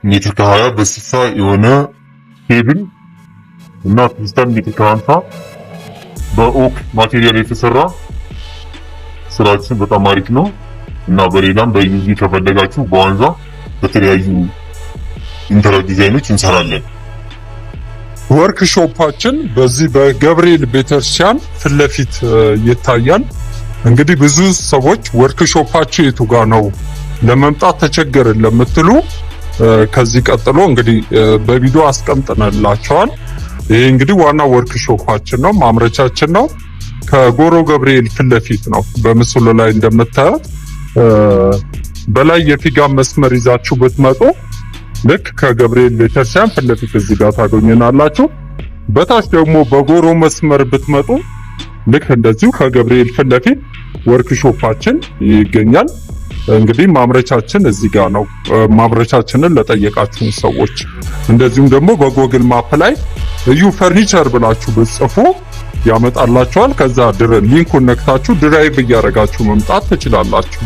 ሜትር ከ20 በ60 የሆነ table እና ፒስተን ሜትር ከ50 በ oak material የተሰራ ስራችን በጣም አሪፍ ነው እና በሌላም በ UV ከፈለጋችሁ በዋንዛ በተለያዩ interior ዲዛይኖች እንሰራለን። ወርክሾፓችን በዚህ በገብርኤል ቤተክርስቲያን ፊት ለፊት ይታያል። እንግዲህ ብዙ ሰዎች ወርክሾፓችሁ የቱ ጋር ነው፣ ለመምጣት ተቸገርን ለምትሉ ከዚህ ቀጥሎ እንግዲህ በቪዲዮ አስቀምጥንላቸዋል። ይሄ እንግዲህ ዋና ወርክሾፓችን ነው፣ ማምረቻችን ነው። ከጎሮ ገብርኤል ፊት ለፊት ነው። በምስሉ ላይ እንደምታዩት በላይ የፊጋ መስመር ይዛችሁ ብትመጡ ልክ ከገብርኤል ቤተክርስቲያን ፊት ለፊት እዚህ ጋር ታገኙናላችሁ። በታች ደግሞ በጎሮ መስመር ብትመጡ ልክ እንደዚሁ ከገብርኤል ፊት ለፊት ወርክሾፓችን ይገኛል። እንግዲህ ማምረቻችን እዚህ ጋር ነው። ማምረቻችንን ለጠየቃችሁን ሰዎች እንደዚሁም ደግሞ በ Google Map ላይ እዩ ፈርኒቸር ብላችሁ ብትጽፉ ያመጣላችኋል። ከዛ link ኡን ነክታችሁ drive እያደረጋችሁ መምጣት ትችላላችሁ።